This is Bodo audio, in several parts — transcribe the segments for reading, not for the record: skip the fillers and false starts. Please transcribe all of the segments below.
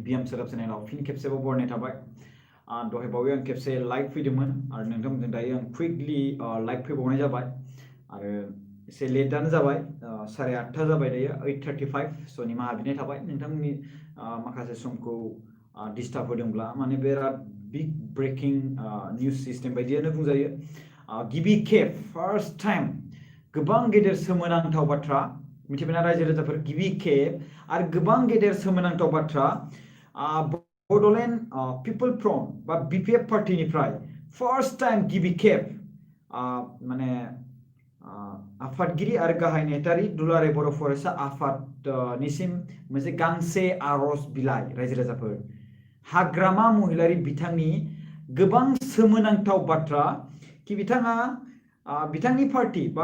बिएम सोराब चेनेलाव फिन खेबसेबाव बरनाय थाबाय दहाय बावै आं खेबसे लाइभ फैदोंमोन आरो नोंथांमोनजों दायो आं क्विकलि लाइभ फैबावनाय जाबाय आरो एसे लेटआनो जाबाय 8:30 जाबाय दायो 8:35 स' निमाहा बिनाय थाबाय नोंथांमोननि माखासे समखौ डिस्टार्ब होदोंब्ला माने बिराद बिग ब्रेकिं निउज सिस्टेम बायदियानो बुंजायो गिबि खेब फार्स्ट टाइम गोबां गेदेर सोमोनांथाव बाथ्रा मिथिबायना रायजो राजाफोर गिबि खेब आरो गोबां गेदेर सोमोनांथाव बाथ्रा बड'लेण्ड पिपल फ्रन्ट बा बिपिएफ पार्टिनिफ्राय फार्स्ट टाइम गिबि खेब माने आफादगिरि आरो गाहाय नेहाथारि दुलाराय बर' फरायसा आफादनिसिम मोनसे गांसे आर'ज बिलाइ रायजो राजाफोर हाग्रामा महिलारि बिथांनि गोबां सोमोनांथाव बाथ्रा कि बिथाङा बिथांनि पार्टी बा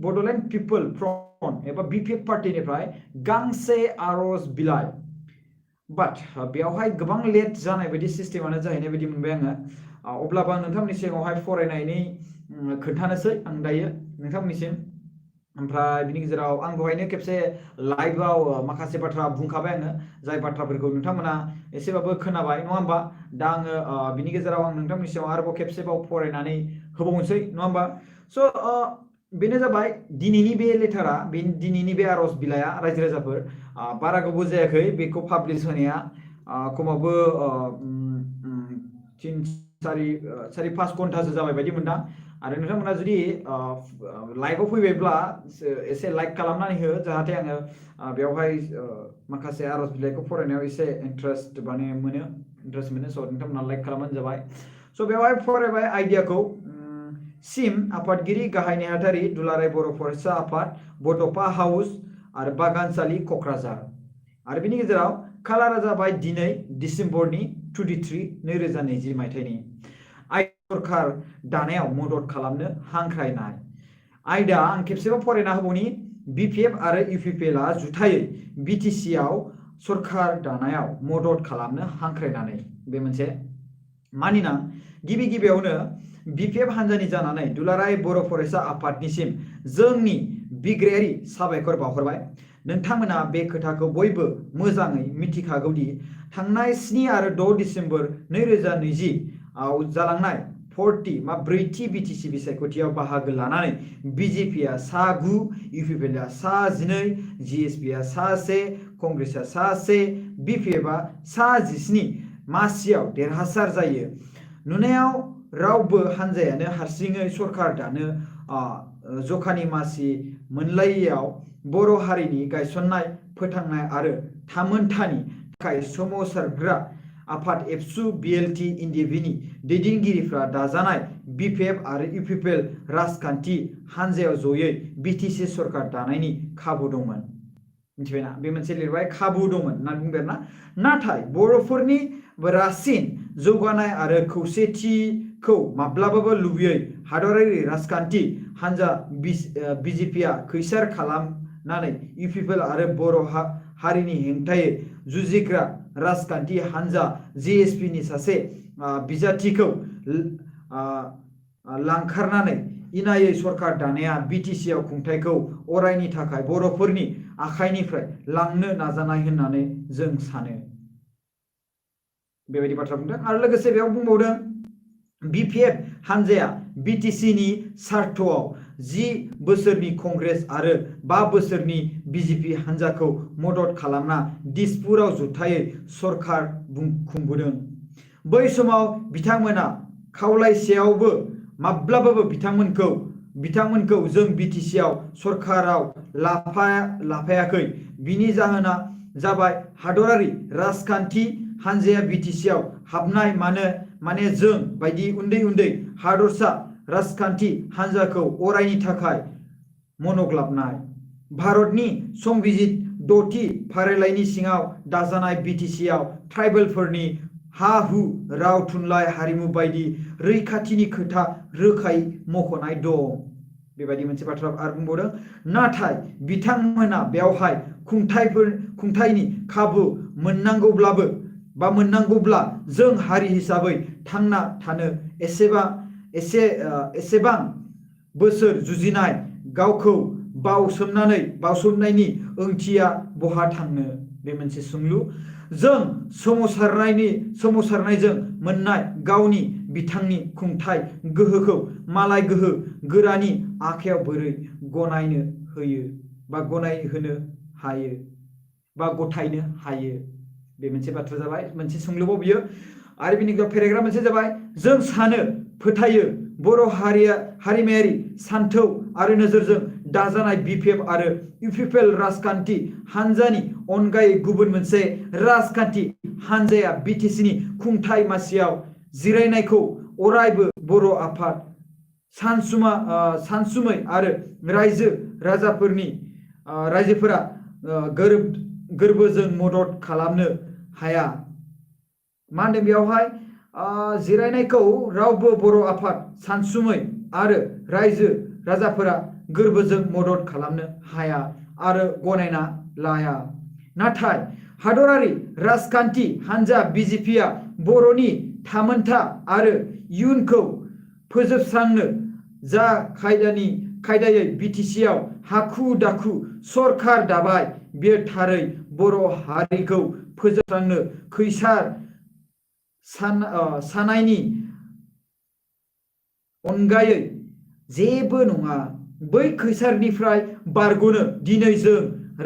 बड'लेण्ड पिपल फ्रन्ट एबा बिपिएफ पार्टिनिफ्राय गांसे आर'ज बिलाइ बाट बेवहाय गोबां लेट जानाय बायदि सिस्टेमानो जाहैनाय बायदि मोनबाय आङो अब्लाबो आं नोंथांमोननि सिगाङावहाय फरायनायनि खोन्थानोसै आं दायो नोंथांमोननिसिम ओमफ्राय बिनि गेजेराव आं दहायनो खेबसे लाइभआव माखासे बाथ्रा बुंखाबाय आङो जाय बाथ्राफोरखौ नोंथांमोना एसेबाबो खोनाबाय नङा होमबा दा आङो बिनि गेजेराव आं नोंथांमोननि सिगाङाव आरोबाव खेबसेबाव फरायनानै होबावनोसै नङा होमबा स' बेनो जाबाय दिनैनि बे लेटारा दिनैनि बे आर'ज बिलाइया रायजो राजाफोर बारा गोबाव जायाखै बेखौ पाब्लिश होनाया खमावबो 3-4-5 घन्टासो जाबाय बायदि मोनदां आरो नोंथांमोना जुदि लाइभआव फैबायब्ला एसे लाइक खालामनानै हो जाहाथे आङो बेवहाय माखासे आर'ज बिलाइखौ फरायनायाव एसे इन्ट्रेस्ट मोनो स' नोंथांमोना लाइक खालामबानो जाबाय स' बेवहाय फरायबाय आइडियाखौ सिम आफादगिरि गाहाय नेहाथारि दुलाराय बर' फरायसा आफाद बड'फा हाउस आरो बागानसालि क'क्राझार आरो बिनि गेजेराव कालारा जाबाय दिनै डिसेम्बरनि 23 2020 मायथाइनि सरखार दानायाव मदद खालामनो हांख्रायनाय आयदा आं खेबसेबाव फरायना होबावनि बिपिएफ आरो इउपिपिएलआ जुथायै बिटिसिआव सरखार दानायाव मदद खालामनो हांख्रायनानै बे मोनसे मानिना गिबियावनो बिपिएफ हान्जानि जानानै दुलाराय बर' फरायसा आफादनिसिम जोंनि बिग्रायारि साबायखर बावहरबाय नोंथांमोना बे खोथाखौ बयबो मोजाङै मिथिखागौदि थांनाय 7 आरो 6 डिसेम्बर 2020 आव जालांनाय 40 बिटिसि बिसायख'थियाव बाहागो लानानै बिजेपिआ 9 इउपिपिएलआ 12 जिएसपिआ 1 कंग्रेसआ 1 बिपिएफआ 17 मासियाव देरहासार जायो नुनायाव रावबो हान्जायानो हारसिङै सरखार दानो जखानि मासि मोनलायैयाव बर' हारिनि गायसननाय फोथांनाय आरो थामोन्थानि थाखाय सोमावसारग्रा आफाद एबसु बिएलटि इन्डिएभिनि दैदेनगिरिफ्रा दाजानाय बिपिएफ आरो इउपिपिएल राजखान्थि हान्जायाव जयै बिटिसि सरखार दानायनि खाबु दंमोन मिथिबायना बे मोनसे लिरबाय खाबु दंमोन होनना बुंबाय आरोना नाथाय बर'फोरनि रासिन जौगानाय आरो खौसेथिखौ माब्लाबाबो लुबैयै हादरारि राजखान्थि हान्जा बिजेपिआ खैसार खालामनानै इउपिपिएल आरो बर' हारिनि हेंथायै जुजिग्रा राजखान्थि हान्जा जिएसपिनि सासे बिजाथिखौ लांखारनानै इनायै सरखार दानाया बिटिसिआव खुंथायखौ अरायनि थाखाय बर'फोरनि आखाइनिफ्राय लांनो नाजानाय होननानै जों सानो बेबायदि बाथ्रा बुंदों आरो लोगोसे बेयाव बुंबावदों बिपिएफ हान्जाया बिटिसिनि सार्थआव 10 बोसोरनि कंग्रेस आरो 5 बोसोरनि बिजेपि हान्जाखौ मदद खालामना दिसपुराव जुथायै सरखार खुंबोदों बै समाव बिथांमोना खावलायसेयावबो माब्लाबाबो बिथांमोनखौ जों बिटिसिआव सरखाराव लाफायाखै बिनि जाहोना जाबाय हादरारि राजखान्थि हान्जाया बिटिसिआव हाबनाय माने जों बायदि उन्दै हादरसा राजखान्थि हान्जाखौ अरायनि थाखाय मनग्लाबनाय भारतनि संबिजित 6थि फारिलाइनि सिङाव दाजानाय बिटिसिआव ट्राइबेलफोरनि हा-हु राव थुनलाइ हारिमु बायदि रैखाथिनि खोथा रोखायै मख'नाय दं बेबायदि मोनसे बाथ्रा आरो बुंबावदों नाथाय बिथांमोना बेवहाय खुंथायनि खाबु मोननांगौब्ला जों हारि हिसाबै थांना थानो एसेबां बोसोर जुजिनाय गावखौ बावसोमनायनि ओंथिया बहा थांनो बे मोनसे सोंलु जों सोमावसारनायजों मोननाय गावनि बिथांनि खुंथाय गोहोखौ मालाय गोहो गोरानि आखायाव बोरै गनायनो होयो बा गनायहोनो हायो बा गथायनो हायो। बे मोनसे बाथ्रा जाबाय, मोनसे सोंलुबाव बियो। आरो बिनि पेराग्राफ मोनसे जाबाय, जों सानो फोथायो बर' हारिमायारि सान्थौ आरो नोजोरजों दाजानाय बिपिएफ आरो इउपिपिएल राजखान्थि हान्जानि अनगायै गुबुन मोनसे राजखान्थि हान्जाया बिटिसिनि खुंथाय मासियाव जिरायनायखौ अरायबो बर' आफाद सानसुमै आरो रायजोफोरा गोरबोजों मदद खालामनो हाया। मा होनदों बेयावहाय? जिरायनायखौ रावबो बर' आफाद सानसुमै आरो राजाफोरा गोरबोजों मदद खालामनो हाया आरो गनायना लाया। नाथाय हादरारि राजखान्थि हान्जा बिजेपिआ बर'नि थामोनथा आरो इयुनखौ फोजोबस्रांनो जा खायदायै बिटिसिआव हाखु दाखु सरखार दाबाय, बेयो थारै बर' हारिखौ फोजोबस्रांनो खैसार सानायनि अनगायै जेबो नङा। बै खैसारनिफ्राय बारग'नो दिनै जों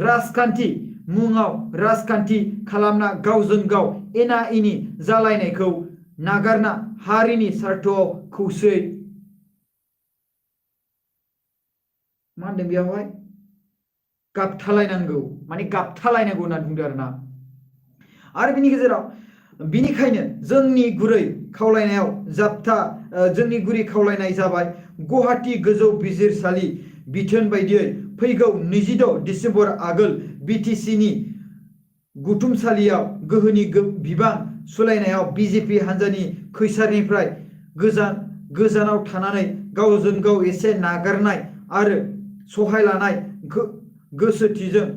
राजखान्थि मुङाव राजखान्थि खालामना गावजों गाव एना एनि जालायनायखौ नागारना हारिनि स्वार्थआव खौसेयै मा होनदों बेयावहाय? गाबथालायनांगौ, माने गाबथालायनांगौ होनना बुंदों आरोना। आरो बिनि गेजेराव बिनिखायनो जोंनि गुरै खावलायनाय जाबाय, गुवाहाटी गोजौ बिजिरसालि बिथोन बायदियै फैगौ 26 डिसेम्बर आगोल बिटिसिनि गुथुमसालियाव गोहोनि बिबां सोलायनायाव बिजेपि हान्जानि खैसारनिफ्राय गोजानाव थानानै गावजों गाव एसे नागारनाय आरो सहाय लानाय गोसोथिजों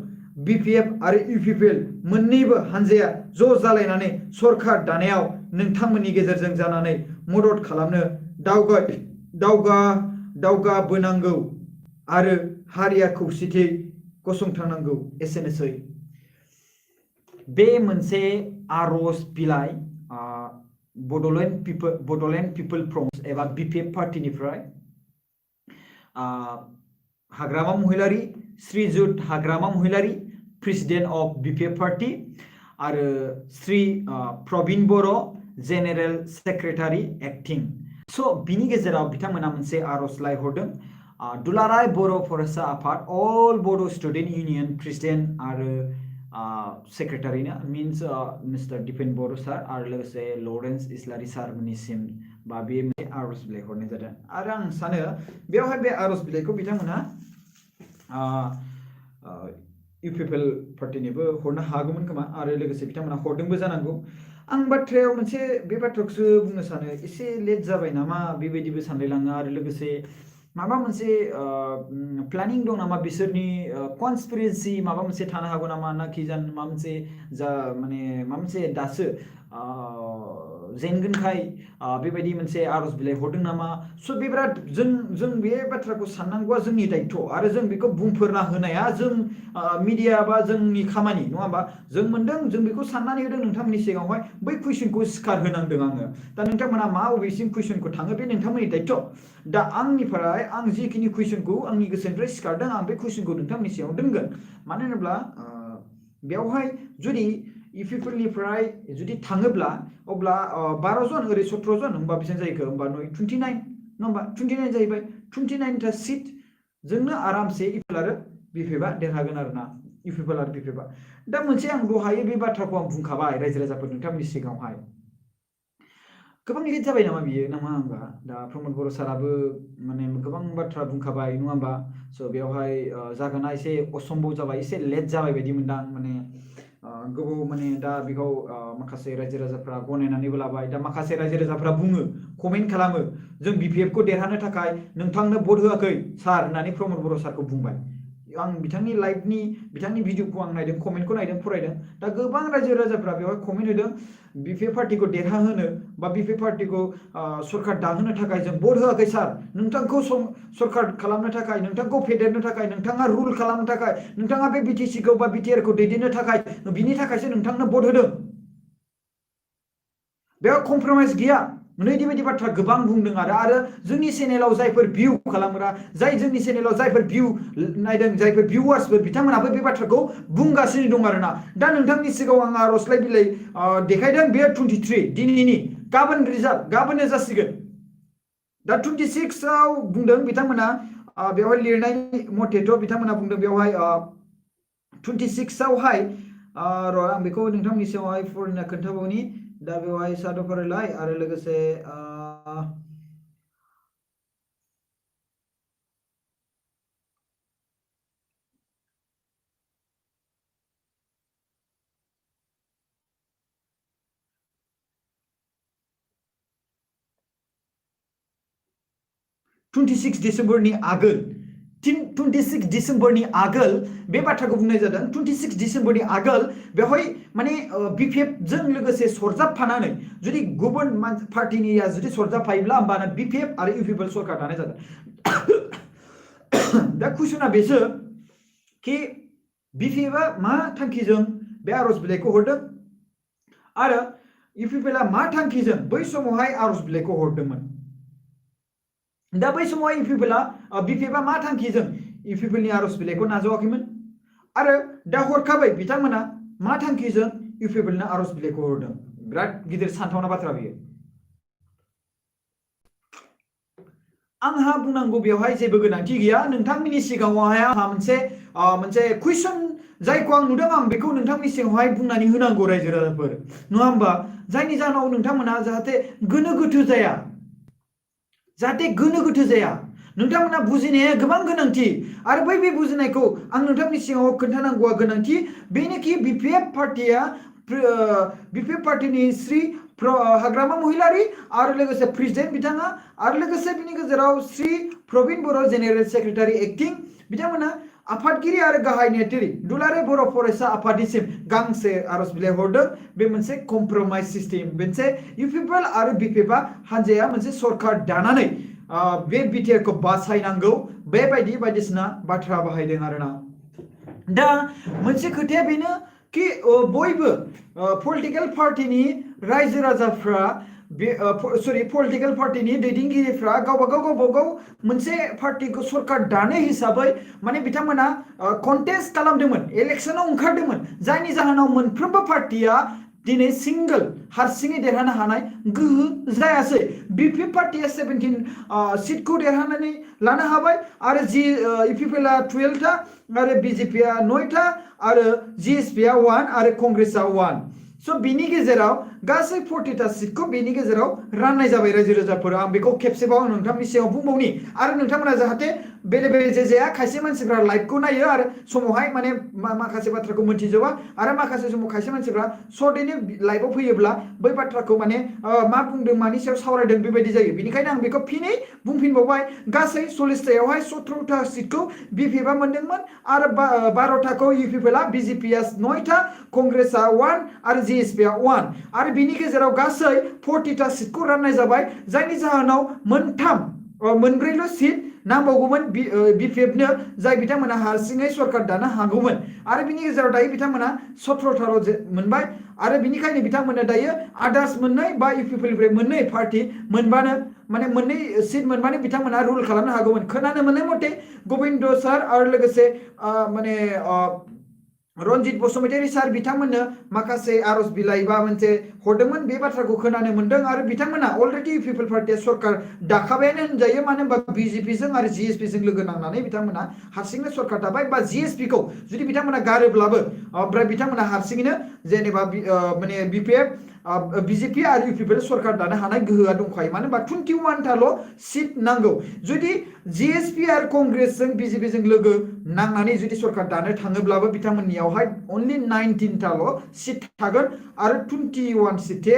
बिपिएफ आरो इउपिपिएल मोन्नैबो हान्जाया ज' जालायनानै सरखार दानायाव नोंथांमोननि गेजेरजों जानानै मदद खालामनो दावगाबोनांगौ आरो हारिया खौसेथियै गसंथानांगौ। एसेनोसै। बे मोनसे आर'ज बिलाइ बड'लेण्ड पिपल फ्रन्ट एबा बिपिएफ पार्टिनिफ्राय Hagrama Mohilary, Srijut Hagrama Mohilary, president of BPF party, आरो Shri Prabin Boro', general secretary acting. स' बिनि गेजेराव बिथांमोना मोनसे आर'जलाइ हरदों। दुलाराय बर' फरायसा आफाद अल बड' स्टुडेन्ट इउनियन प्रेसिडेन्ट आरो सेक्रेटारिनो मिन्स मिस्टार दिपेन बर' सार आरो लोगोसे लरेन्स इस्लारि सारमोननिसिम बा बे मोनसे आर'ज बिलाइ हरनाय जादों। आरो आं सानो बेवहाय बे आर'ज बिलाइखौ बिथांमोना इउपिपिएल पार्टिनिबो हरनो हागौमोन खोमा, आरो लोगोसे बिथांमोना हरदोंबो जानांगौ। आं बाथ्रायाव मोनसे बे बाथ्राखौसो बुंनो सानो, एसे लेट जाबाय नामा बेबायदिबो सानलायलाङो। आरो लोगोसे माबा मोनसे प्लेनिं दं नामा बिसोरनि, कनस्पिरेसि माबा मोनसे थानो हागौ नामा, ना कि जान माबा मोनसे दासो जेनगोनखाय बेबायदि मोनसे आर'ज बिलाइ हरदों नामा। स' बे बिराद जों बे बाथ्राखौ साननांगौआ जोंनि दायित्व, आरो जों बेखौ बुंफोरना होनाया जों मिडिया बा जोंनि खामानि, नङा होमबा? जों मोनदों, जों बेखौ साननानै होदों नोंथांमोननि सिगाङावहाय, बै कुइसनखौ सिखार होनांदों आङो। दा नोंथांमोना मा बबेसिम कुइसनखौ थाङो बे नोंथांमोननि दायित्व। दा आंनिफ्राय आं जिखिनि कुइसनखौ आंनि गोसोनिफ्राय सिखारदों, आं बे कुइसनखौ नोंथांमोननि सिगाङाव दोनगोन। मानो होनोब्ला बेवहाय जुदि इउपिपिएलनिफ्राय जुदि थाङोब्ला अब्ला 12 जन ओरै 17 जन, होमबा बेसेबां जाहैखो? होमबा 29 नङा होमबा? 29 जाहैबाय। 29टा सिट जोंनो आरामसे इउपिपिएल आरो बिपिएफआ देरहागोन आरोना, इउपिपिएल आरो बिपिएफआ। दा मोनसे आं दहायो बे बाथ्राखौ आं बुंखाबाय रायजो राजाफोर नोंथांमोननि सिगाङावहाय। गोबां लेट जाबाय नामा बियो नामा होमबा? दा प्रमद बर' साराबो माने गोबां बाथ्रा बुंखाबाय, नङा होमबा? स' बेवहाय जागोना एसे असम्भब जाबाय, एसे लेट जाबाय बायदि मोनदां। माने गोबाव माने दा बेखौ माखासे रायजो राजाफ्रा गनायनानैबो लाबाय। दा माखासे रायजो राजाफ्रा बुङो, कमेन्ट खालामो, जों बिपिएफखौ देरहानो थाखाय नोंथांनो भट होआखै सार होननानै प्रमद बर' सारखौ बुंबाय। आं बिथांनि लाइभनि बिथांनि भिडिअखौ आं नायदों कमेन्टखौ नायदों फरायदों दा गोबां रायजो राजाफ्रा बेवहाय कमेन्ट होदों बिपीएफ पार्टीखौ देरहाहोनो बा बिपीएफ पार्टीखौ सरकार दाहोनो थाखाय जों भट होआखै सार नोंथांखौ सरकार खालामनो थाखाय नोंथांखौ फेदेरनो थाखाय नोंथाङा रुल खालामनो थाखाय नोंथाङा बे बिटिसिखौ बा बिटिआरखौ दैदेननो थाखाय बिनि थाखायसो नोंथांनो भट होदों बेयाव कमप्रमाइज गैया नैदि बायदि बाथ्रा गोबां बुंदों आरो जोंनि चेनेलाव जायफोर भिउ खालामग्रा जाय जोंनि चेनेलाव जायफोर भिउ नायदों जायफोर भिउवार्सफोर बिथांमोनाबो बे बाथ्राखौ बुंगासिनो दं आरोना दा नोंथांनि सिगाङाव आं आर'जलाइ बिलाइ देखायदों बेयो 23 दिनैनि गाबोन रिजाल्ट गाबोननो जासिगोन दा 26 आव बुंदों बिथांमोना बेवहाय लिरनाय मथेथ' बिथांमोना बुंदों बेवहाय 26 आवहाय र' आं बेखौ नोंथांनि सिगाङावहाय फरायना खोन्थाबावनि दा बेवहाय साद' फारिलाइ आरो लोगोसे 26 डिसेम्बरनि आगोल 26 डिसेम्बरनि आगोल बे बाथ्राखौ बुंनाय जादों 26 डिसेम्बरनि आगोल बेवहाय माने बिपिएफ जों लोगोसे सरजाबफानानै जुदि गुबुन पार्टीनिया जुदि सरजाबफायोब्ला होमबाना बिपिएफ आरो इउपिपिएल सरकार दानाय जागोन दा कुइसना बेसो कि बिपिएफआ मा थांखिजों बे आर'ज बिलाइखौ हरदों आरो इउपिपिएलआ मा थांखिजों बै समावहाय आर'ज बिलाइखौ हरदोंमोन दा बै समाव बिपिएफआ मा थांखिजों इउपिपिएलनि आर'ज बिलाइखौ नाजावाखैमोन आरो दा हरखाबै बिथांमोना मा थांखिजों इउपिपिएलनो आर'ज बिलाइखौ हरदों बिराद गिदिर सानथावना बाथ्रा बियो आंहा बुंनांगौ बेवहाय जेबो गोनांथि गैया नोंथांमोननि सिगाङावहाय आंहा मोनसे कुइसन जायखौ आं नुदों आं बेखौ नोंथांमोननि सिगाङावहाय बुंनानै होनांगौ रायजो राजाफोर नङा होमबा जायनि जाहोनाव नोंथांमोना जाहाथे गोनो गोथो जाया नोंथांमोना बुजिनाया गोबां गोनांथि आरो बै बुजिनायखौ आं नोंथांनि सिगाङाव खोन्थानांगौआ गोनांथि बेनोखि बिपिएफ पार्टीनि श्री हाग्रामा महिलारि आरो लोगोसे प्रेसिडेन्ट बिथाङा आरो लोगोसे बिनि गेजेराव Shri Prabin Boro' general secretary acting बिथांमोना आफादगिरि आरो गाहाय नेहाथारि दुलाराय बर' फरायसा आफादनिसिम गांसे आर'ज बिलाइ हरदों बे मोनसे कमप्रमाइज सिस्टेम मोनसे इउपिपिएल आरो बिपिएफआ हानजाया मोनसे सरकार दानानै बे बिटिआरखौ बासायनांगौ बेबायदि बायदिसिना बाथ्रा बाहायदों आरोना दा मोनसे खोथाया बेनो कि बयबो पलिटिकेल पार्टीनि रायजो राजाफ्रा पलिटिकेल पार्टीनि दैदेनगिरिफ्रा गावबागाव मोनसे पार्टीखौ सरकार दानो हिसाबै माने बिथांमोना कन्टेस्ट खालामदोंमोन इलेक्शनाव ओंखारदोंमोन जायनि जाहोनाव मोनफ्रोमबो पार्टीया दिनै सिंगल हारसिङै देरहानो हानाय गोहो जायासै बिपिएफ पार्टीया 17 सिटखौ देरहानानै लानो हाबाय आरो इउपिपिएलआ 12 आरो बिजेपिआ 9 आरो जिएसपिआ 1 आरो कंग्रेसआ 1 स' बिनि गेजेराव गासै 40 सिटखौ बिनि गेजेराव राननाय जाबाय रायजो राजाफोर आं बेखौ खेबसेबाव नोंथांनि सिगाङाव बुंबावनि आरो नोंथांमोना जाहाथे बेले बेजे जाया खायसे मानसिफ्रा लाइभखौ नायो आरो समावहाय माने माखासे बाथ्राखौ मोनथिजोबा आरो माखासे समाव खायसे मानसिफ्रा सर्टैनो लाइभआव फैयोब्ला बै बाथ्राखौ माने मा बुंदों मानि सायाव सावरायदों बेबायदि जायो बेनिखायनो आं बेखौ फिनै बुंफिनबावबाय गासै 40थायावहाय 17था सिटखौ बिपिएफआ मोनदोंमोन आरो 12थाखौ इउपिपिएलआ बिजेपिआ 9 कंग्रेसआ 1 आरो जिएसपिआ 1 आरो बिनि गेजेराव गासै 40था सिटखौ राननाय जाबाय जायनि जाहोनाव मोनब्रैल' सिट नांबावगौमोन बिपिएफनो जाय बिथांमोना हारसिङै सरकार दानो हागौमोन आरो बिनि गेजेराव दायो बिथांमोना 17थाल' मोनबाय आरो बिनिखायनो बिथांमोना दायो आदार्स मोननै बा इउपिपिएलनिफ्राय मोननै पार्टी मोनबानो माने मोननै सिट मोनबानो बिथांमोना रुल खालामनो हागौमोन खोनानो मोननाय मथे गोविन्द सार आरो लोगोसे माने रनजित बसुमतारी सार बिथांमोननो माखासे आर'ज बिलाइ बा मोनसे हरदोंमोन बे बाथ्राखौ खोनानो मोनदों आरो बिथांमोना अलरेडि इउपिपिएल पार्टीया सरकार दाखाबायानो होनजायो मानो होनबा बिजेपिजों आरो जिएसपिजों लोगो नांनानै बिथांमोना हारसिंनो सरकार दाबाय बा जिएसपिखौ जुदि बिथांमोना गारोब्लाबो ओमफ्राय बिथांमोना हारसिङैनो जेनेबा माने बिपिएफ बिजेपि आरो इउपिपिएल सरकार दानो हानाय गोहोआ दंखायो मानो होनबा 21 थाल' सिट नांगौ जुदि जिएसपि आरो कंग्रेसजों बिजेपिजों लोगो नांनानै जुदि सरकार दानो थाङोब्लाबो बिथांमोननियावहाय अनलि 19 थाल' सिट थागोन आरो 21 सिटे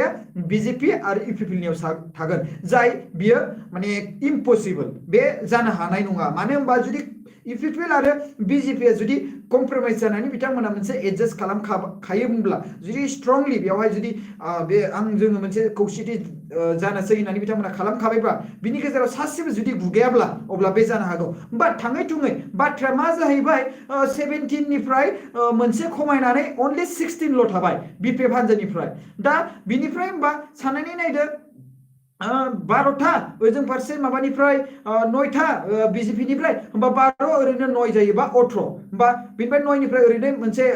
बिजेपि आरो इउपिपिएलनियाव थागोन जाय बियो माने इम्पसिबल बे जानो हानाय नङा मानो होनबा जुदि इउपिपिएल आरो बिजेपिआ जुदि कमप्रमाइज जानानै बिथांमोना मोनसे एडजास्ट खालामखायोब्ला जुदि स्ट्रंलि बेवहाय जुदि बे जोङो मोनसे खौसेथि जानोसै होननानै बिथांमोना खालामखाबायब्ला बिनि गेजेराव सासेबो जुदि गुगायाब्ला अब्ला बे जानो हागौ बाट थाङै थुङै बाथ्राया मा जाहैबाय 17 निफ्राय मोनसे खमायनानै अनलि 16ल' थाबाय बिपिएफ हानजानिफ्राय दा बिनिफ्राय होमबा साननानै नायदो 12था ओजों फारसे माबानिफ्राय 9था बिजेपिनिफ्राय होमबा 12 ओरैनो 9 जायोबा 18 होमबा बिनिफ्राय 9 निफ्राय ओरैनो मोनसे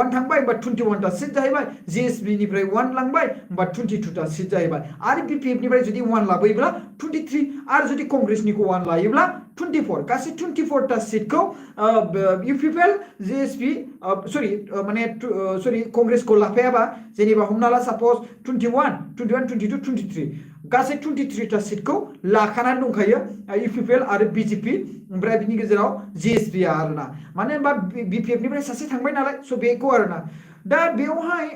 1 थांबाय होमबा 21 ता सिट जाहैबाय जिएसबि निफ्राय 1 लांबाय होमबा 22 ता सिट जाहैबाय आरो बिपिएफ निफ्राय जुदि 1 लाबोयोब्ला 23 आरो जुदि कंग्रेसनिखौ 1 लायोब्ला 24 गासै 24 ता सिटखौ इउपिपिएल जिएसपि सरि कंग्रेसखौ लाफायाबा जेनेबा हमना ला सापज 21 22 23 गासै 23 ता सिटखौ लाखानानै दंखायो इउपिपिएल आरो बिजेपि ओमफ्राय बिनि गेजेराव जिएसपि आरोना मानो होनबा बिपिएफ निफ्राय सासे थांबाय नालाय स' बेखौ आरोना दा बेवहाय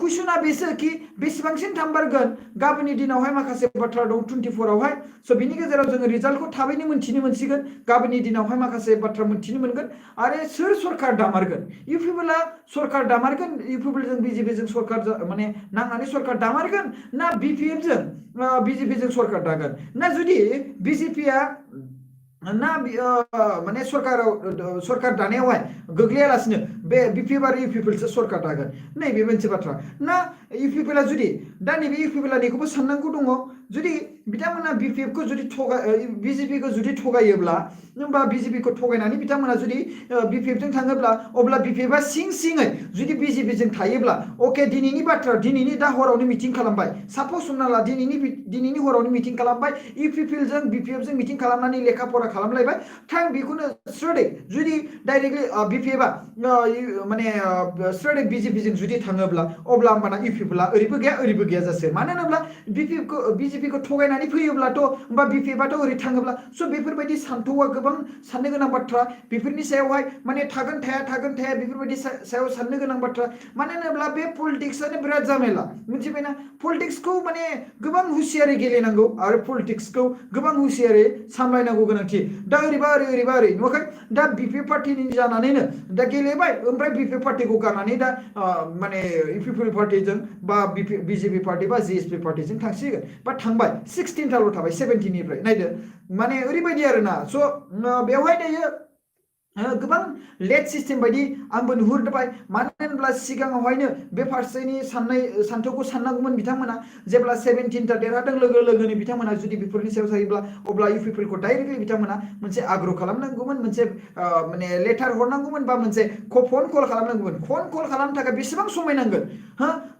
कुइसना बेसो कि बेसेबांसिम थांबारगोन गाबोननि दिनावहाय माखासे बाथ्रा दं 24 आवहाय स' बिनि गेजेराव जोङो रिजाल्टखौ थाबैनो मोनथिनो मोनसिगोन गाबोननि दिनावहाय माखासे बाथ्रा मोनथिनो मोनगोन आरो सोर सरकार दामारगोन इउपिपिएलआ सरकार दामारगोन इउपिपिएलजों बिजेपिजों सरकार माने नांनानै सरकार दामारगोन ना बिपिएफजों बिजेपिजों सरकार दागोन ना जुदि बिजेपिआ ना माने सरकार दानायावहाय गोग्लैयालासिनो बे बिपिएफ आरो इउपिपिएलसो सरकार दागोन नैबे मोनसे बाथ्रा ना इउपिपिएलआ जुदि दा नैबे इउपिपिएलआ बेखौबो साननांगौ दङ जुदि बिथांमोना बिपिएफखौ जुदि बिजेपिखौ जुदि थगायोब्ला होमबा बिजेपिखौ थगायनानै बिथांमोना जुदि बिपिएफजों थाङोब्ला अब्ला बिपिएफआ सिङै जुदि बिजेपिजों थायोब्ला अके दिनैनि बाथ्रा दिनैनि दा हरावनो मिटिं खालामबाय सापज हमना ला दिनैनि हरावनो मिटिं खालामबाय इउपिपिएलजों बिपिएफजों मिटिं खालामनानै लेखा फरा खालामलायबाय थां बेखौनो स्ट्रेटै जुदि डाइरेक्टलि बिपिएफआ माने स्ट्रेटै बिजेपिजों जुदि थाङोब्ला अब्ला होमबाना इउपिपिएलआ ओरैबो गैया जासै मानो होनोब्ला बिजेपिखौ थगायनानै फैयोब्लाथ' होमबा बिपिएफआथ' ओरै थाङोब्ला स' बेफोरबायदि सान्थौआ गोबां साननो गोनां बाथ्रा बेफोरनि सायावहाय माने थागोन थाया बेफोरबायदि सायाव साननो गोनां बाथ्रा मानो होनोब्ला बे पलिटिक्सआनो बिराद जामेला मिथिबायना पलिटिक्सखौ माने गोबां हुसियारै गेलेनांगौ आरो पलिटिक्सखौ गोबां हुसियारै सामलायनांगौ गोनांथि दा ओरैबा ओरै नुवाखै दा बिपिएफ पार्टिनि जानानैनो दा गेलेबाय ओमफ्राय बिपिएफ पार्टिखौ गारनानै दा माने इउपिपिएल पार्टिजों बा बिजेपि पार्टि बा जिएसपि पार्टिजों थांसिगोन बा थांबाय 16 थाल' थाबाय 17 निफ्राय नायदो माने ओरैबायदि आरोना स' बेवहाय दायो गोबां लेट सिस्टेम बायदि आंबो नुहुरबाय मानो होनब्ला सिगाङावहायनो बे फारसेनि सान्थौखौ साननांगौमोन बिथांमोना जेब्ला 17 ता देरहादों लोगो लोगोनो बिथांमोना जुदि बेफोरनि सायाव जायोब्ला अब्ला इउपिपिएलखौ डाइरेक्टलि बिथांमोना मोनसे आग्रह खालामनांगौमोन मोनसे माने लेटार हरनांगौमोन बा मोनसे फन कल खालामनांगौमोन फन कल खालामनो थाखाय बेसेबां समाय नांगोन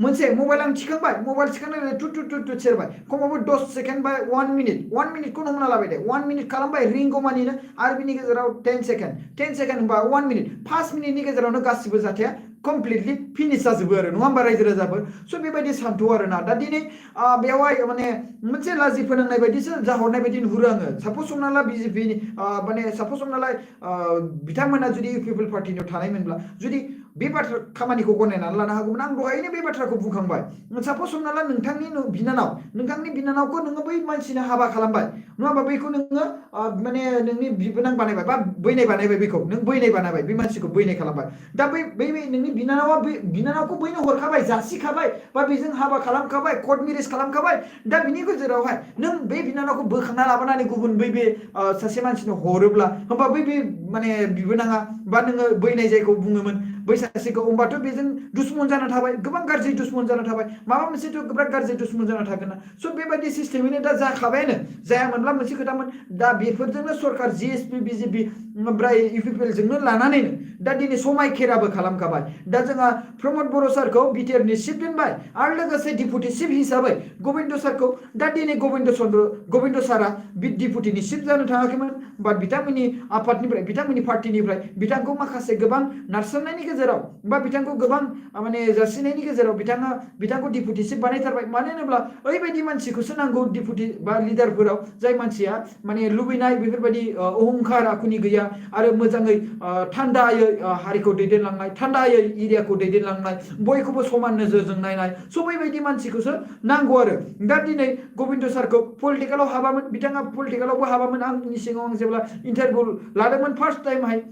मोनसे मबाइल आं थिखांबाय मबाइल थिखांनानै टु सेरबाय खमावबो 10 सेकेन्ड बा 1 मिनिटखौनो हमना लाबाय दे 1 मिनिट खालामबाय रिंगौमानिनो आरो बिनि गेजेराव 10 सेकेन्ड होनबा 1 मिनिट 5 मिनिटनि गेजेरावनो गासिबो जाथाया कमप्लिटलि फिनिश जाजोबो आरो नङा होमबा रायजो राजाफोर स' बेबायदि सान्थौ आरोना दा दिनै बेवहाय माने मोनसे लाजि फोनांनाय बायदिसो जाहरनाय बायदि नुहुरो आङो सापज हमना ला बिजेपि माने सापज हमना ला बिथांमोना जुदि इउपिपिएल पार्टिनियाव थानायमोनब्ला जुदि बे बाथ्रा खामानिखौ गनायनानै लानो हागौमोन आं दहायनो बे बाथ्राखौ बुंखांबाय सापज हमना ला नोंथांनि बिनानावखौ नोङो बै मानसिनो हाबा खालामबाय नङा होमबा बैखौ नोङो माने नोंनि बिबोनां बानायबाय बा बैनाय बानायबाय बेखौ नों बैनाय बानायबाय बे मानसिखौ बैनाय खालामबाय दा बै नोंनि बिनानावखौ बैनो हरखाबाय जासिखाबाय बा बेजों हाबा खालामखाबाय कर्ट मेरेज खालामखाबाय दा बिनि गेजेरावहाय नों बे बिनानावखौ बोखांना लाबोनानै गुबुन बे सासे मानसिनो हरोब्ला होमबा बे माने बिबोनाङा बा नोङो बैनाय जायखौ बुङोमोन बै सासेखौ होमबाथ' बेजों दुश्मन जाना थाबाय गोबां गाज्रि दुश्मन जाना थाबाय माबा मोनसेथ' बिराद गाज्रि दुश्मन जाना थागोन ना स' बेबायदि सिस्टेमैनो दा जाखाबायानो जायामोनब्ला मोनसे खोथामोन दा बेफोरजोंनो सरकार जिएसपि बिजेपि ओमफ्राय इउपिपिएल जोंनो लानानैनो दा दिनै समायखेराबो खालामखाबाय दा जोंहा प्रमद बर' सारखौ बिटिआर नि चिफ दोनबाय आरो लोगोसे डिपुटि चिफ हिसाबै गबिन्द सारखौ दा दिनै गबिन्द सारा डिपुटिनि चिफ जानो थाङाखैमोन बाट बिथांमोननि आफादनिफ्राय बिथांमोननि पार्टिनिफ्राय बिथांखौ माखासे गोबां नारसोमनायनि गेजेराव बा बिथांखौ गोबां माने जासिनायनि गेजेराव बिथांखौ डिपुटि चिफ बानायथारबाय मानो होनोब्ला ओरैबायदि मानसिखौसो नांगौ डिपुटि बा लिडारफोराव जाय मानसिया माने लुबैनाय बेफोरबायदि अहंखार आखुनि गैया आरो मोजाङै थान्दायै हारिखौ दैदेनलांनाय थान्दायै एरियाखौ दैदेनलांनाय बयखौबो समान नोजोरजों नायनाय स' बेबायदि मानसिखौसो नांगौ आरो दा दिनै गबिन्द सारखौ पलिटिकेलाव हाबामोन बिथाङा पलिटिकेलावबो हाबामोन आंनि सिगाङाव आं जेब्ला इन्टारभिउ लादोंमोन फार्स्ट टाइमहाय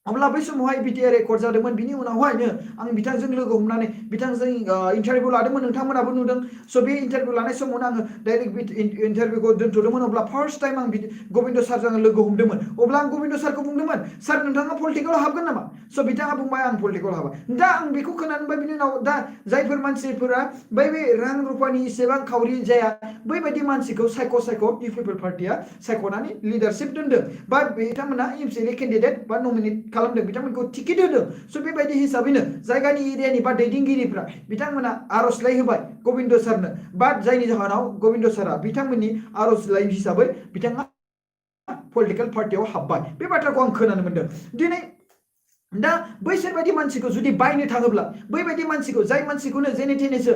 अब्ला बै समावहाय बिटिआर रेकर्ड जादोंमोन बिनि उनावहायनो आं बिथांजों लोगो हमनानै बिथांजों इन्टारभिउ लादोंमोन नोंथांमोनाबो नुदों स' बे इन्टारभिउ लानाय समावनो आङो डाइरेक्ट इन्टारभिउखौ दोनथ'दोंमोन अब्ला फार्स्ट टाइम आं गबिन्द सारजों लोगो हमदोंमोन अब्ला आं गबिन्द सारखौ बुंदोंमोन सार नोंथाङा पलिटिकेलाव हाबगोन नामा स' बिथाङा बुंबाय आं पलिटिकेलाव हाबा दा आं बेखौ खोनानोबाय बिनि उनाव दा जायफोर मानसिफोरा बे रां रुफानि इसेबां खावरि जाया बैबायदि मानसिखौ सायख' इउपिपिएल पार्टिया सायख'नानै लिडारशिप दोनदों बा बिथांमोना एमसिएलए केन्डिडेट बा नमिनेट खालामदों बिथांमोनखौ टिकेट होदों स' बेबायदि हिसाबैनो जायगानि एरियानि बा दैदेनगिरिफ्रा बिथांमोना आर'जलाइ होबाय गबिन्द सारनो बा जायनि जाहोनाव गबिन्द सारा बिथांमोननि आर'जलाइ हिसाबै बिथाङा पलिटिकेल पार्टियाव हाबबाय बे बाथ्राखौ आं खोनानो मोनदों दिनै दा बैसोर बायदि मानसिखौ जुदि बायनो थाङोब्ला बैबायदि मानसिखौ जाय मानसिखौनो जेने थेनेसो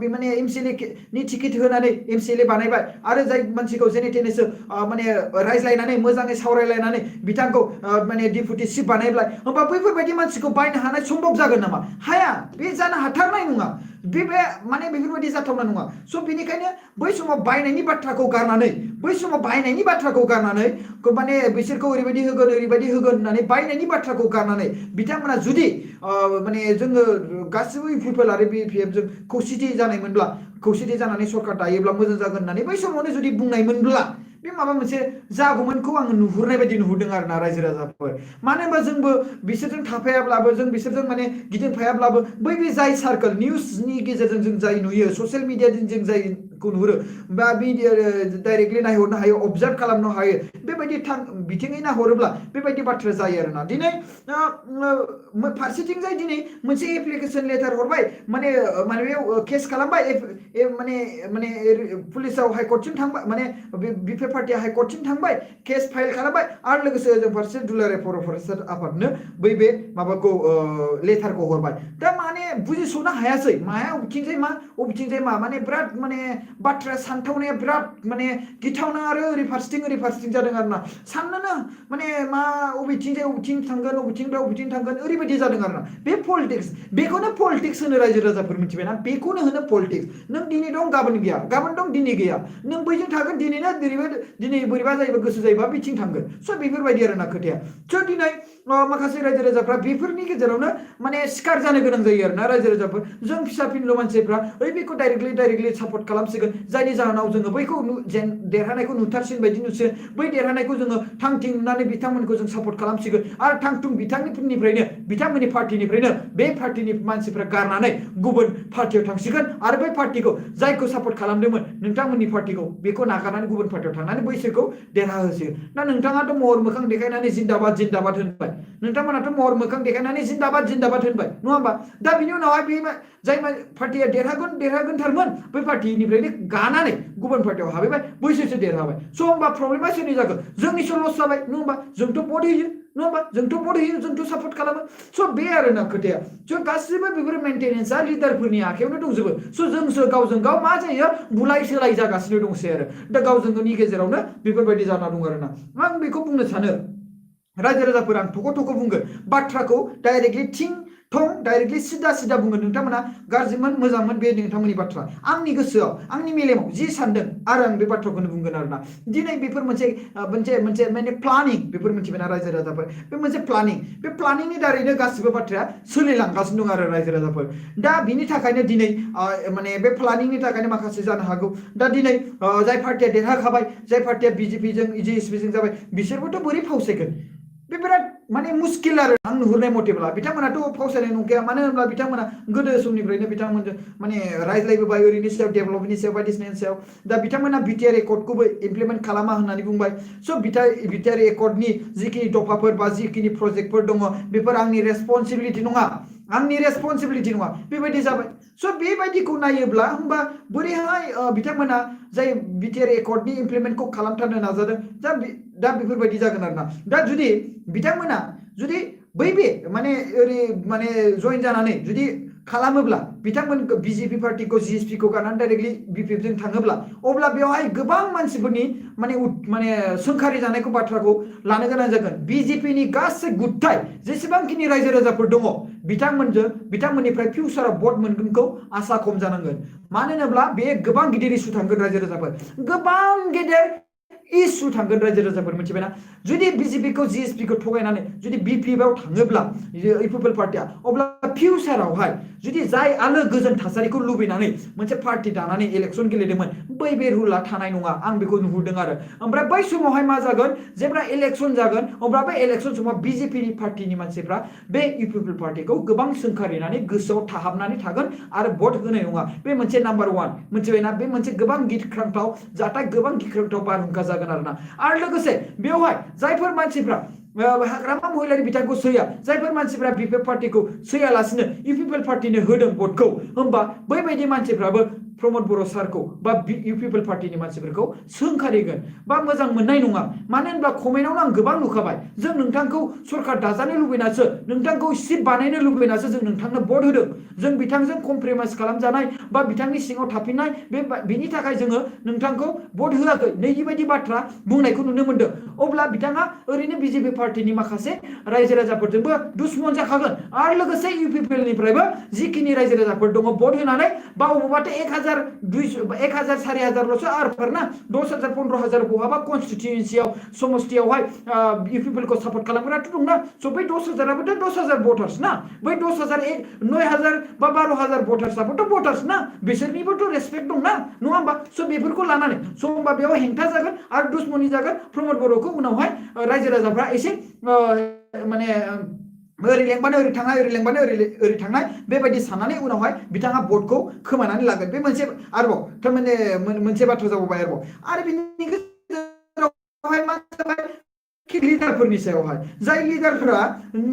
माने एमसिएलए नि टिकेट होनानै एमसिएलए बानायबाय आरो जाय मानसिखौ जेने थेनेसो माने रायज्लायनानै मोजाङै सावरायलायनानै बिथांखौ माने डिपुटि चिफ बानायबाय होमबा बैफोरबायदि मानसिखौ बायनो हानाय सम्भब जागोन नामा हाया बे जानो हाथारनाय नङा बे माने बेफोरबायदि जाथावना नङा स' बेनिखायनो बै समाव बायनायनि बाथ्राखौ गारनानै माने बिसोरखौ ओरैबायदि होगोन होननानै बायनायनि बाथ्राखौ गारनानै बिथांमोना जुदि माने जोङो गासिबो इउपिपिएल आरो बिपिएफ जों खौसेथि जानायमोनब्ला खौसेथि जानानै सरकार दायोब्ला मोजां जागोन होननानै बै समावनो जुदि बुंनायमोनब्ला बे माबा मोनसे जागौमोनखौ आङो नुहुरनाय बायदि नुहुरदों आरोना रायजो राजाफोर मानो होनबा जोंबो बिसोरजों थाफायाब्लाबो जों बिसोरजों माने गिदिंफायाब्लाबो बै बे जाय सार्कोल निउसनि गेजेरजों जों जाय नुयो ससियेल मिडियाजों जों जायखौ नुहुरो बा डाइरेक्टलि नायहरनो हायो अबजार्भ खालामनो हायो बेबायदि बिथिङै नाहरोब्ला बेबायदि बाथ्रा जायो आरोना दिनै फारसेथिंजाय दिनै मोनसे एप्लिकेसन लेटार हरबाय माने बेयाव केस खालामबाय माने पुलिसाव हाइकर्टसिम थांबाय माने बिपिएफ पार्टिया हाइकर्टसिम थांबाय केस फाइल खालामबाय आरो लोगोसे जों फारसे दुलाराय बर' फरायसा आफादनो बै बे माबाखौ लेटारखौ हरबाय दा माने बुजिस'नो हायासै माया अबेथिंजाय मा माने बिराद माने बाथ्राया सानथावनाया बिराद माने गिथावना आरो ओरै फारसेथिं जादों आरोना साननोनो माने मा अबेथिं थांगोन ओरैबायदि जादों आरोना बे पलिटिक्स बेखौनो पलिटिक्स होनो रायजो राजाफोर मिथिबायना बेखौनो होनो पलिटिक्स नों दिनै दं गाबोन गैया गाबोन दं दिनै गैया नों बैजों थागोन दिनै बोरैबा जायोबा गोसो जायोबा बिथिं थांगोन स' बेफोरबायदि आरोना खोथाया स' दिनै माखासे रायजो राजाफ्रा बेफोरनि गेजेरावनो माने सिखार जानो गोनां जायो आरोना रायजो राजाफोर जों फिसा फिनल' मानसिफ्रा बेखौ डाइरेक्टलि सापर्ट खालामसिगोन जायनि जाहोनाव जोङो बैखौ देरहानायखौ नुथारसिन बायदि नुसिगोन बै देरहानायखौ जोङो थांथिं नुनानै बिथांमोनखौ जों सापर्ट खालामसिगोन आरो थांथुं बिथांमोननि पार्टिनिफ्रायनो बे पार्टिनि मानसिफ्रा गारनानै गुबुन पार्टियाव थांसिगोन आरो बै पार्टिखौ जायखौ सापर्ट खालामदोंमोन नोंथांमोननि पार्टिखौ बेखौ नागारनानै गुबुन पार्टियाव थांनानै बैसोरखौ देरहाहोसिगोन दा नोंथाङाथ' महर मोखां देखायनानै जिन्दाबाद होनबाय नोंथांमोनाथ' महर मोखां देखायनानै जिन्दाबाद होनबाय नङा होमबा दा बिनि उनावहाय बे जाय पार्टिया देरहागोनथारमोन बै पार्टिनिफ्रायनो गानानै गुबुन पार्टियाव हाबैबाय बैसोरसो देरहाबाय स' होमबा प्रब्लेमा सोरनि जागोन जोंनिसो लस जाबाय नङा होमबा जोंथ' भट होयो नङा होमबा जोंथ' सापर्ट खालामो स' बे आरोना खोथाया स' गासिबो बेफोर मेन्टेनेन्सआ लिडारफोरनि आखायावनो दंजोबो स' जोंसो गावजों गाव मा जायो बुलाय सोलाय जागासिनो दंसै आरो दा गावजों गावनि गेजेरावनो बेफोरबायदि जाना दं आरोना आं बेखौ बुंनो सानो रायजो राजाफोर आं थख' बुंगोन बाथ्राखौ डाइरेक्टलि सिदा बुंगोन नोंथांमोना गाज्रिमोन मोजांमोन बे नोंथांमोननि बाथ्रा आंनि गोसोआव आंनि मेलेमाव जि सानदों आरो आं बे बाथ्राखौनो बुंगोन आरोना दिनै बेफोर मोनसे माने प्लानिं बेफोर मिथिबायना रायजो राजाफोर बे मोनसे बे प्लानिंनि दारैनो गासिबो बाथ्राया सोलिलांगासिनो दं आरो रायजो राजाफोर दा बिनि थाखायनो दिनै माने बे प्लानिंनि थाखायनो माखासे जानो हागौ दा दिनै जाय पार्टिया देरहाखाबाय जाय पार्टिया बिजेपिजों जिएसपिजों जाबाय बिसोरबोथ' बोरै फावसायगोन बे बिराद माने मुस्किल आरो आं नुहुरनाय मथेब्ला बिथांमोनाथ' फावसायनाय नंखाया मानो होनब्ला बिथांमोना गोदो समनिफ्रायनो बिथांमोनजों माने रायज्लायबोबाय ओरैनि सायाव डेभेलपमेन्टनि सायाव बायदिसिनानि सायाव दा बिथांमोना बिटिआर एकर्डखौबो इमप्लिमेन्ट खालामा होननानै बुंबाय स' बिटिआर एकर्डनि जिखिनि दफाफोर बा जिखिनि प्रजेक्टफोर दङ बेफोर आंनि रेसपन्सिबिलिटि नङा आंनि रेसपन्सिबिलिटि नङा बेबायदि जाबाय स' बेबायदिखौ नायोब्ला होमबा बोरैहाय बिथांमोना जाय बिटिआर एकर्डनि इमप्लिमेन्टखौ खालामथारनो नाजादों दा बेफोरबायदि जागोन आरोना दा जुदि बिथांमोना जुदि बै बे माने ओरै माने जइन जानानै जुदि खालामोब्ला बिथांमोन बिजेपि पार्टिखौ जिएसपिखौ गारनानै डाइरेक्टलि बिपिएफजों थाङोब्ला अब्ला बेवहाय गोबां मानसिफोरनि माने सोंखारि जानायखौ बाथ्राखौ लानो गोनां जागोन बिजेपिनि गासै गुथाय जेसेबांखिनि रायजो राजाफोर दङ बिथांमोननिफ्राय फिउचाराव भट मोनगोनखौ आसा खम जानांगोन मानो होनोब्ला बे गोबां गिदिर इस्यु थांगोन रायजो राजाफोर गोबां गेदेर इस्यु थांगोन रायजो राजाफोर मिथिबायना जुदि बिजेपिखौ जिएसपिखौ थगायनानै जुदि बिपिएफआव थाङोब्ला पिपल पार्टिया अब्ला फिउचारावहाय जुदि जाय आलो गोजोन थासारिखौ लुबैनानै मोनसे पार्टि दानानै इलेक्सन गेलेदोंमोन बे रुला थानाय नङा आं बेखौ नुहुरदों आरो ओमफ्राय बै समावहाय मा जागोन जेब्ला इलेक्सन जागोन अब्ला बे इलेक्सन समाव बिजेपि पार्टिनि मानसिफ्रा बे पिपल पार्टिखौ गोबां सोंखारिनानै गोसोआव थाहाबनानै थागोन आरो भट होनाय नङा बे मोनसे नाम्बार 1 मिथिबायना बे मोनसे गोबां गिख्रांथाव जाथाय गोबां गिख्रांथाव बारहुंखा जागोन आरोना आरो लोगोसे बेवहाय जायफोर मानसिफ्रा हाग्रामा महिलारि बिथांखौ सैया जायफोर मानसिफ्रा बिपिएफ पार्टिखौ सैयालासिनो इउपिपिएल पार्टिनो होदों भटखौ होमबा बैबायदि मानसिफ्राबो प्रमद बर' सारखौ बा इउपिपिएल पार्टिनि मानसिफोरखौ सोंखारिगोन बा मोजां मोननाय नङा मानो होनब्ला कमेन्टआवनो आं गोबां नुखाबाय जों नोंथांखौ सरकार दाजानो लुबैनासो नोंथांखौ सिट बानायनो लुबैनासो जों नोंथांनो भट होदों जों बिथांजों कमप्रोमाइज खालामजानाय बा बिथांनि सिङाव थाफिननाय बेनि थाखाय जोङो नोंथांखौ भट होआखै नैबायदि बाथ्रा बुंनायखौ नुनो मोनदों अब्ला बिथाङा ओरैनो बिजेपि पार्टिनि माखासे रायजो राजाफोरजोंबो दुश्मन जाखागोन आरो लोगोसे इउपिपिएलनिफ्रायबो जिखिनि रायजो राजाफोर दङ भट होनानै बा अबावबाथ' 1000 4000ल'सो आरफोर ना 10000 15000 बहाबा कनस्टिट्युएन्सियाव समस्तियावहाय इउपिपिएलखौ सापर्ट खालामग्राथ' दंना स' बै 10000आबोथ' 10000 भटार्स ना बै 10000 9000 बा 12000 भटार्सआबोथ' भटार्स ना बिसोरनिबोथ' रेसपेक्ट दं ना नङा होमबा स' बेफोरखौ लानानै स' होमबा बेयाव हेंथा जागोन आरो दुश्मनी जागोन प्रमद बर'खौ उनावहाय रायजो राजाफ्रा एसे माने ओरै लेंबानो ओरै थांनाय ओरै लेंबानो ओरै थांनाय बेबायदि साननानै उनावहाय बिथाङा भटखौ खोमानानै लागोन बे मोनसे आरोबाव थारमाने मोनसे बाथ्रा जाबावबाय आरो बिनि गेजेरावहाय मा जाबाय लिडारफोरनि सायावहाय जाय लिडारफोरा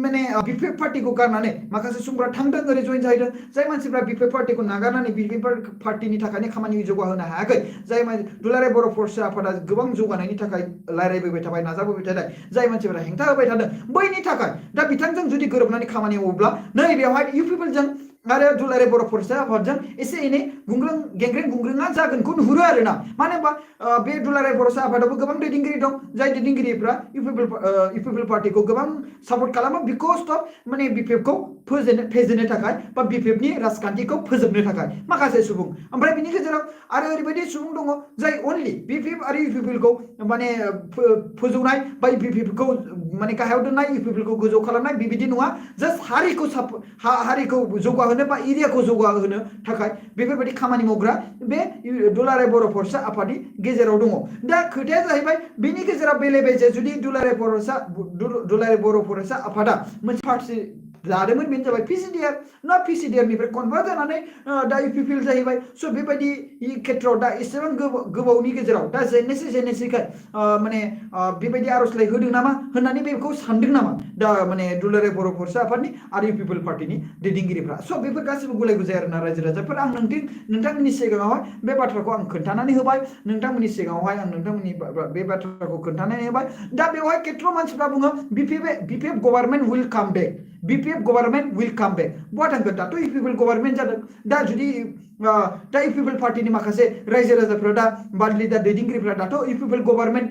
माने बिपिएफ पार्टिखौ गारनानै माखासे सुबुंफोरा थांदों ओरै जइन जाहैदों जाय मानसिफ्रा बिपिएफ पार्टिखौ नागारनानै बिपिएफ पार्टिनि थाखायनो खामानि जौगाहोनो हायाखै जाय दुलाराय बर' फरायसा आफादा गोबां जौगानायनि थाखाय रायज्लायबोबाय थाबाय नाजाबोबाय थानाय जाय मानसिफोरा हेंथा होबाय थादों बैनि थाखाय दा बिथांजों जुदि गोरोबनानै खामानि मावोब्ला नै बेवहाय इउपिपिएलजों आरो दुलाराय बर' फरायसा आफादजों एसे एनै गेंग्रें गुंग्रेङा जागोनखौ नुहुरो आरोना मानो होनबा बे दुलाराय फरायसा आफादावबो गोबां दैदेनगिरि दं जाय दैदेनगिरिफ्रा इउपिपिएल पार्टिखौ गोबां सापर्ट खालामो बिकज अफ माने बिपिएफखौ फेजेननो थाखाय बा बिपिएफनि राजखान्थिखौ फोजोबनो थाखाय माखासे सुबुं ओमफ्राय बिनि गेजेराव आरो ओरैबायदि सुबुं दङ जाय अनलि बिपिएफ आरो इउपिपिएलखौ माने फोजौनाय बा इउपिपिएलखौ माने गाहायाव दोननाय इउपिपिएलखौ गोजौ खालामनाय बेबायदि नङा जास्ट हारिखौ जौगाहोनो बा एरियाखौ जौगाहोनो थाखाय बेफोरबायदि खामानि मावग्रा बे दुलाराय बर' फरायसा आफादनि गेजेराव दङ दा खोथाया जाहैबाय बेनि गेजेराव बेले बेजे जुदि दुलाराय बर' फरायसा आफादा मोनसे पार्टि लादोंमोन बेनो जाबाय पिसिडिआरनिफ्राय कनभार्ट जानानै दा इउपिपिएल जाहैबाय स' बेबायदि खेथ्रआव दा एसेबां गोबावनि गेजेराव दा जेननोसैखाय माने बेबायदि आर'जलाइ होदों नामा होननानै बेखौ सानदों नामा दा माने दुलाराय बर' फरायसा आफादनि आरो इउपिपिएल पार्टिनि दैदेनगिरिफ्रा स' बेफोर गासिबो गुलाय गुजाय आरोना रायजो राजाफोर आं नोंथांमोननि सिगाङावहाय बे बाथ्राखौ आं खोन्थानानै होबाय नोंथांमोननि सिगाङावहाय आं नोंथांमोननि बे बाथ्राखौ खोन्थानानै होबाय दा बेवहाय खेथ्र मानसिफ्रा बुङो बिपिएफ गभर्नमेन्ट उइल काम बेक बिपिएफ गभर्नमेन्ट उइल काम बेक बहा थांगोन दाथ' इउपिपिएल गभर्नमेन्ट जादों दा जुदि दा इउपिपिएल पार्टिनि माखासे रायजो राजाफ्रा दा बादलि दा दैदेनगिरिफ्रा दाथ' इउपिपिएल गभर्नमेन्ट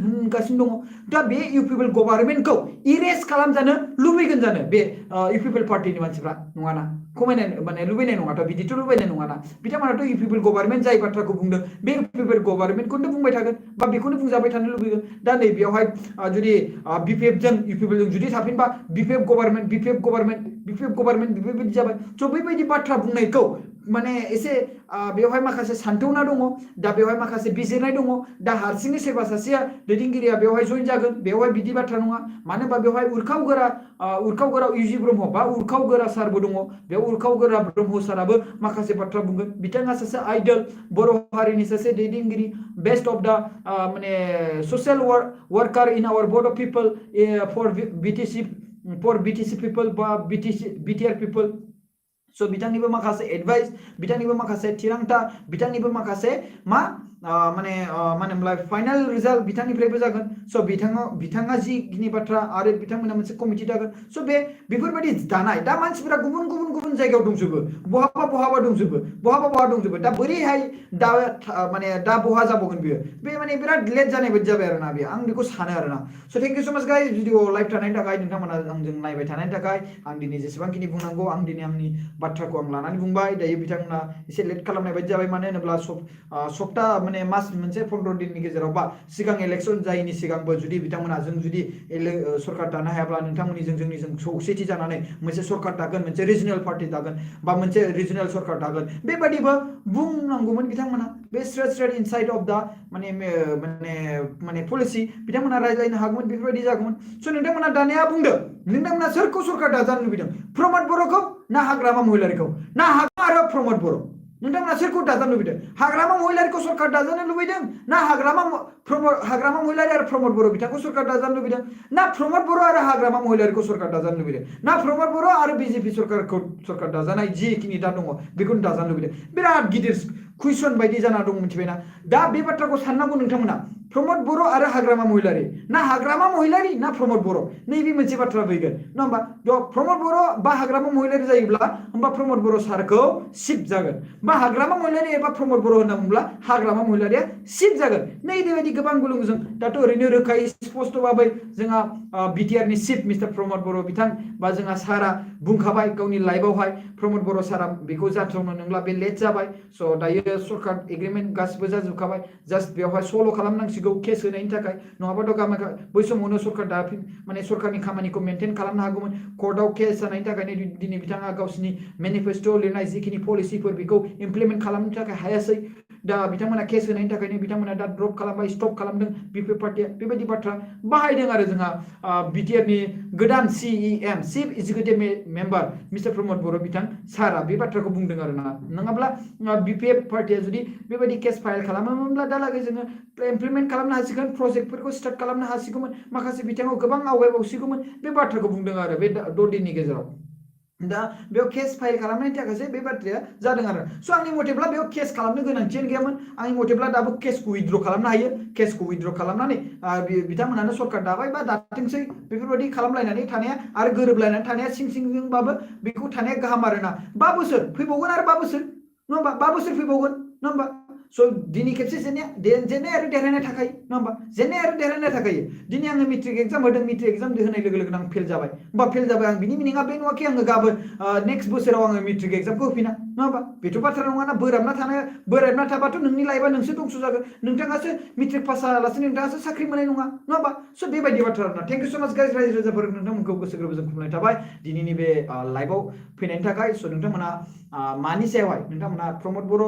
होनगासिनो दङ दा बे इउपिपिएल गभर्नमेन्टखौ इरेज खालामजानो लुबैगोन जानो बे इउपिपिएल पार्टिनि मानसिफ्रा नङाना खमायनाय माने लुबैनाय नङाथ' बिदिथ' लुबैनाय नङाना बिथांमोनाथ' इउपिपिएल गभर्नमेन्ट जाय बाथ्राखौ बुंदों बे इउपिपिएल गभर्नमेन्टखौनो बुंबाय थागोन बा बेखौनो बुंजाबाय थानो लुबैगोन दा नै बेयावहाय जुदि बिपिएफजों इउपिपिएलजों जुदि थाफिनबा बिपिएफ गभर्नमेन्ट बेबायदि जाबाय स' बेबायदि बाथ्रा बुंनायखौ माने एसे बेवहाय माखासे सान्थौना दङ दा बेवहाय माखासे बिजिरनाय दङ दा हारसिङै सोरबा सासेया दैदेनगिरिया बेवहाय जइन जागोन बेवहाय बिदि बाथ्रा नङा मानो होनबा बेवहाय उरखाव गोरा इउजि ब्रह्म बा उरखाव गोरा सारबो दङ बे उरखाव गोरा ब्रह्म साराबो माखासे बाथ्रा बुंगोन बिथाङा सासे आइडल बर' हारिनि सासे दैदेनगिरि बेस्ट अफ दा माने ससियेल वर्कार इन आवर बड' पिपल फर बिटिसि पिपल बा बिटिआर पिपल सो बिथांनिबो माखासे एडभाइस बिथांनिबो माखासे थिरांथा बिथांनिबो माखासे मा माने होनोमोनलाय फाइनाल रिजाल्ट बिथांनिफ्रायबो जागोन सो बिथाङा जिखिनि बाथ्रा आरो बिथांमोना मोनसे कमिटि दागोन सो बेफोरबायदि दानाय दा मानसिफोरा गुबुन जायगायाव दंजोबो बहाबा दंजोबो दा बोरैहाय दा माने दा बहा जाबावगोन बे माने बिराद लेट जानाय बायदि जाबाय आरोना बे आं बेखौ सानो आरोना सो थेंक इउ सो माच गाइस भिडिअ लाइभ थानायनि थाखाय नोंथांमोना आंजों नायबाय थानायनि थाखाय आं दिनै जेसेबांखिनि बुंनांगौ आं दिनै आंनि बाथ्राखौ आं लानानै बुंबाय दायो बिथांमोना एसे लेट खालामनाय बायदि जाबाय मानो होनोब्ला सप्ता माने मास मोनसे 15 दिननि गेजेराव बा सिगां इलेक्सन जायैनि सिगांबो जुदि बिथांमोना जों जुदि सरकार दानो हायाब्ला नोंथांमोननिजों जोंनिजों खौसेथि जानानै मोनसे सरकार दागोन मोनसे रिजनेल पार्टि दागोन बा मोनसे रिजनेल सरकार दागोन बेबायदिबो बुंनांगौमोन बिथांमोना बे स्ट्रेट इनसाइड अफ दा माने पलिसि बिथांमोना रायज्लायनो हागौमोन बेफोरबायदि जागौमोन सो नोंथांमोना दानिया बुंदो नोंथांमोना सोरखौ सरकार दाजानो लुबैदों प्रमद बर'खौ ना हाग्रामा महिलारिखौ ना हाग्रामा आरो प्रमद बर' नोंथांमोना सोरखौ दाजानो लुबैदों हाग्रामा महिलारिखौ सरकार दाजानो लुबैदों ना हाग्रामा महिलारि आरो प्रमद बर' बिथांखौ सरकार दाजानो लुबैदों ना प्रमद बर' आरो हाग्रामा महिलारिखौ सरकार दाजानो लुबैदों ना प्रमद बर' आरो बिजेपि सरकार दाजानाय जिखिनि दा दङ बेखौनो दाजानो लुबैदों बिराद गिदिर कुइसन बायदि जाना दं मिथिबायना दा बे बाथ्राखौ साननांगौ नोंथांमोना प्रमद बर' आरो हाग्रामा महिलारि ना हाग्रामा महिलारि ना प्रमद बर' नैबे मोनसे बाथ्रा फैगोन नङा होमबा प्रमद बर' बा हाग्रामा महिलारि जायोब्ला होमबा प्रमद बर' सारखौ सिट जागोन बा हाग्रामा महिलारि एबा प्रमद बर' होनना बुङोब्ला हाग्रामा महिलारिया सिट जागोन नै बेबायदि गोबां गुलुंजों दाथ' ओरैनो रोखायै स्पष्ट भाबै जोंहा बिटिआरनि चिफ मिस्टार प्रमद बर' बिथां बा जोंहा सारा बुंखाबाय गावनि लाइभआवहाय प्रमद बर' सारा बेखौ जाथावनो नंला बे लेट जाबाय स' दायो सरकार एग्रिमेन्ट गासिबो जाजोबखाबाय जास्ट बेवहाय सल' खालामनांसिगौ केस होनायनि थाखाय नङाबाथ' बै समावनो सरकार माने सरकारनि खामानिखौ मेनटेन खालामनो हागौमोन कर्टआव केस जानायनि थाखायनो दिनै बिथाङा गावसिनि मेनिफेस्ट'आव लिरनाय जिखिनि पलिसिफोर बेखौ इमप्लिमेन्ट खालामनो थाखाय हायासै दा बिथांमोना केस होनायनि थाखायनो बिथांमोना दा ड्रप खालामबाय स्टप खालामदों बिपिएफ पार्टिया बेबायदि बाथ्रा बाहायदों आरो जोंहा बिटिआरनि गोदान CEM chief executive member mister Pramod Boro' बिथां सारा बे बाथ्राखौ बुंदों आरोना नङाब्ला बिपिएफ पार्टिया जुदि बेबायदि केस फाइल खालामोमोनब्ला दालागै जोङो इमप्लिमेन्ट खालामनो हासिगोन प्रजेक्टफोरखौ स्टार्ट खालामनो हासिगौमोन माखासे बिथिङाव गोबां आवगायबावसिगौमोन बे बाथ्राखौ बुंदों आरो बे 10 दिननि गेजेराव दा बेयाव केस फाइल खालामनायनि थाखायसो बे बाथ्राया जादों आरो स' आंनि मथेब्ला बेयाव केस खालामनो गोनांथियानो गैयामोन आंनि मथेब्ला दाबो केसखौ उइथड्र खालामनो हायो केसखौ उइथड्र खालामनानै बिथांमोनानो सरकार दाबाय बा दाथोंसै बेफोरबायदि खालामलायनानै थानाया आरो गोरोबलायनानै थानाया सिंजोंबाबो बेखौ थानाया गाहाम आरोना 5 बोसोर फैबावगोन आरो 5 बोसोर नङा होमबा 5 बोसोर फैबावगोन नङा होमबा स' दिनै खेबसे जेननाय आरो देरहानाय थाखायो नङा होमबा जेननाय आरो देरहानाय थाखायो दिनै आङो मेट्रिक एग्जाम होदों मेट्रिक एग्जाम होनाय लोगो लोगोनो आं फेल जाबाय होमबा फेल जाबाय आं बिनि मिनिङा बे नङाखि आङो गाबोन नेक्स्ट बोसोराव आङो मेट्रिक एग्जामखौ होफिना नङा होमबा बेथ' बाथ्रा नङाना बोराबना थाबाथ' नोंनि लाइफआ नोंसो दंस' जागोन नोंथाङासो मेट्रिक पास जायालासे नोंथाङासो साख्रि मोननाय नङा नङा होमबा स' बेबायदि बाथ्रा आरोना थेंक इउ स' माच गाइस रायजो राजाफोर नोंथांमोनखौ गोसो गोरबोजों खुलुमनाय थाबाय दिनैनि बे लाइभआव फैनायनि थाखाय स' नोंथांमोना मानि सायावहाय नोंथांमोना प्रमद बर'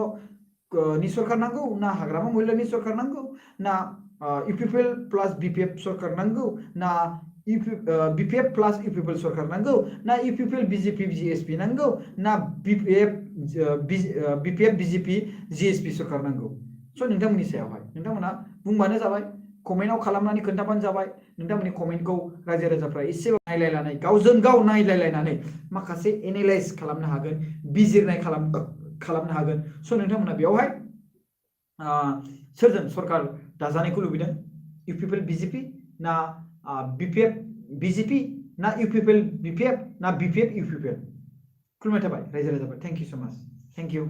नि सरकार नांगौ ना हाग्रामा महिलारिनि सरकार नांगौ ना इउपिपिएल प्लास बिपिएफ सरकार नांगौ ना बिपिएफ प्लास इउपिपिएल सरकार नांगौ ना इउपिपिएल बिजेपि जिएसपि नांगौ ना बिपिएफ बिजेपि जिएसपि सरकार नांगौ स' नोंथांमोननि सायावहाय नोंथांमोना बुंबानो जाबाय कमेन्टआव खालामनानै खोन्थाबानो जाबाय नोंथांमोननि कमेन्टखौ रायजो राजाफ्रा एसे नायलायनानै गावजों गाव नायलायलायनानै माखासे एनालाइज खालामनो हागोन बिजिरनाय खालामनो हागोन स' नोंथांमोना बेवहाय सोरजों सरकार दाजानायखौ लुबैदों इउपिपिएल बिजेपि ना बिपिएफ बिजेपि ना इउपिपिएल बिपिएफ ना बिपिएफ इउपिपिएल खुलुमनाय थाबाय रायजो राजाफोर थेंक इउ स' माच थेंक इउ